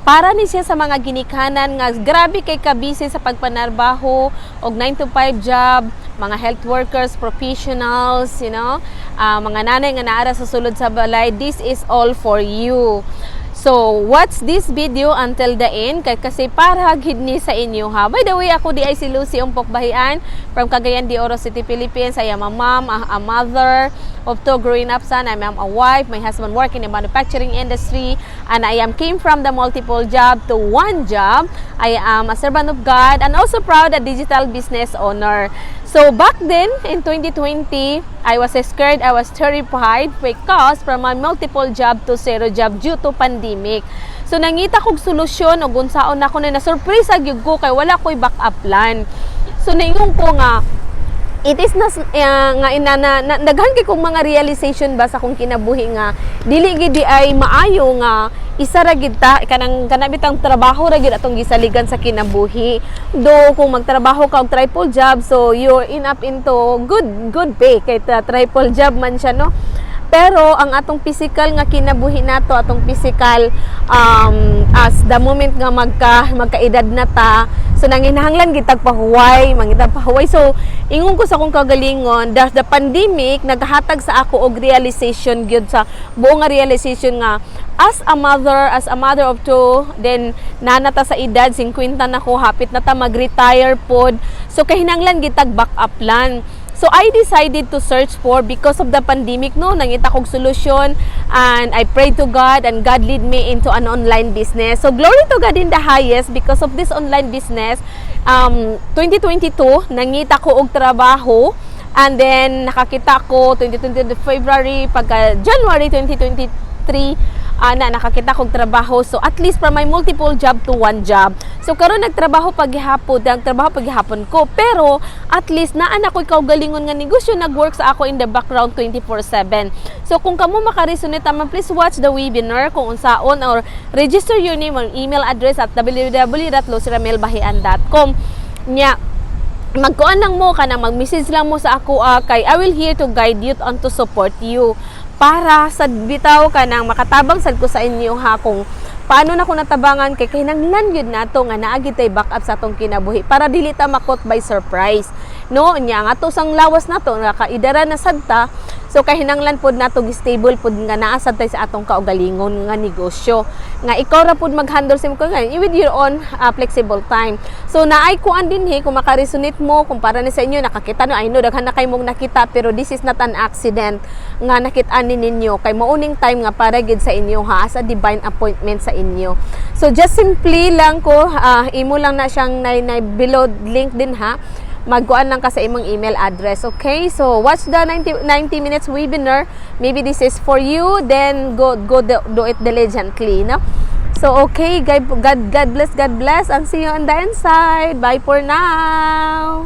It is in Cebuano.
Para ni siya sa mga ginikanan nga grabe kay kabisi sa pagpanarbaho og 9 to 5 job, mga health workers, professionals, mga nanay nga naara sa sulod sa balay. This is all for you. So, watch this video until the end kay kasi para gid ni sa inyo ha. By the way, ako diay si Lucy Umpok Bahian from Cagayan de Oro City, Philippines. I am a mom, a mother of two growing up son. I am a wife. My husband work in the manufacturing industry and I am came from the multiple job to one job. I am a servant of God and also proud a digital business owner. So back then in 2020, I was scared, I was terrified because from my multiple job to zero job due to pandemic. So nangita kog solusyon og unsaon nako na na-surprise gyud ko kay wala ko'y backup plan. So naingon ko nga it is nas nga ina na daghan kay kong mga realization ba sa akong kinabuhi nga dili gid diay maayo nga isa ra gid ta kanang kana bitang trabaho ra gid atong gisaligan sa kinabuhi. Do kung magtrabaho ka og triple job, so you're in up into good good pay kay triple job man siya, no? Pero ang atong physical nga kinabuhi nato, atong physical as the moment nga magkaedad na ta, so nanginahanglan gitag pahuway, mangitag pahuway. So ingon ko sa akong kagalingon, the pandemic naghatag sa ako og realization gyud, sa buong nga realization nga as a mother of two, then nana ta sa edad 50 na ko, hapit na ta mag-retire pod. So kahinanglan gitag backup plan. So I decided to search for because of the pandemic, no, nangita kog solusyon and I prayed to God and God lead me into an online business. So glory to God in the highest because of this online business. 2022 nangita ko og trabaho and then nakakita ko 2022 February, pagka January 2023 ana nakakita kog trabaho. So at least from my multiple job to one job. So karon nagtrabaho paghihapon, nagtrabaho paghihapon ko, pero at least naa na ko'y kaugalingon nga negosyo nag-work sa ako in the background 24/7. So kung kamo makaresonate tama, please watch the webinar kung unsaon or register your name or email address at www.luciramelbahian.com. Nya magkuan lang mo kanang mag-message lang mo sa ako kay I will here to guide you and to support you para sa bitaw kanang makatabang sad ko sa inyo ha, kung paano na ko natabangan, kay kinahanglan gyud nato nga naa gyud tay backup sa atong kinabuhi para dili ta ma-caught by surprise, no? Nya ang ato sang lawas nato nakaidara na sad ta, so kahinanglan pod nato stable pod nga naa sad tay sa atong kaugalingon nga negosyo nga ikaw ra pod mag-handle sa imong nga with your own flexible time. So naay kuan dinhi kung makaresonate mo, kung para ni sa inyo nakakita, no? I know daghan na kay mong nakita, pero this is not an accident nga nakit-an ni ninyo kay mauning time nga para gid sa inyo ha, as a divine appointment sa inyo. So just simply lang ko imo lang na siyang nay below link din ha, magkuan lang ka sa imong email address. Okay? So, watch the 90 minutes webinar. Maybe this is for you. Then, go do it diligently, no? So, okay. God, God, God bless, God bless. And see you on the inside. Bye for now.